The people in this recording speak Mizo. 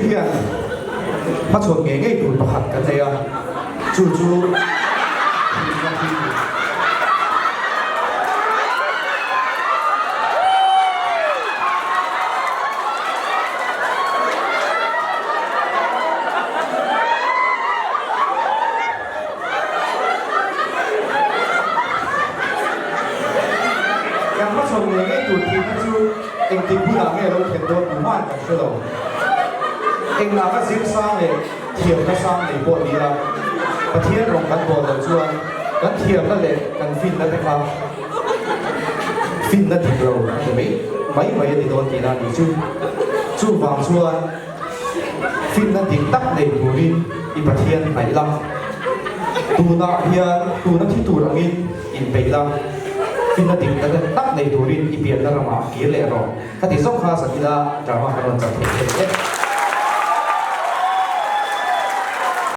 hian hmachhawn ngei ngei tur pakhat kan nei a, chu chu thihna hi a ni. Kan hmachhawn ngei ngei tur thihna chu engtik hunah nge lo thlen dawn tuman kan hre lo. Engah ka zir sang leh thiamna sang nei pawh ni ila, Pathian rawng kan bawl loh chuan kan thiamna leh kan finna te kha finna dik lo a ti mai mai mai a ni dawn tihna a nih chu. Chuvang chuan. Finna dik tak nei turin i Pathian hnaih la. Tunah hian tuna thi tur angin inpeih la. Finna dik tak nei turin i pianna ramah kir leh rawh. Khati zawk kha zan ila drama kan rawn chan theih thei e.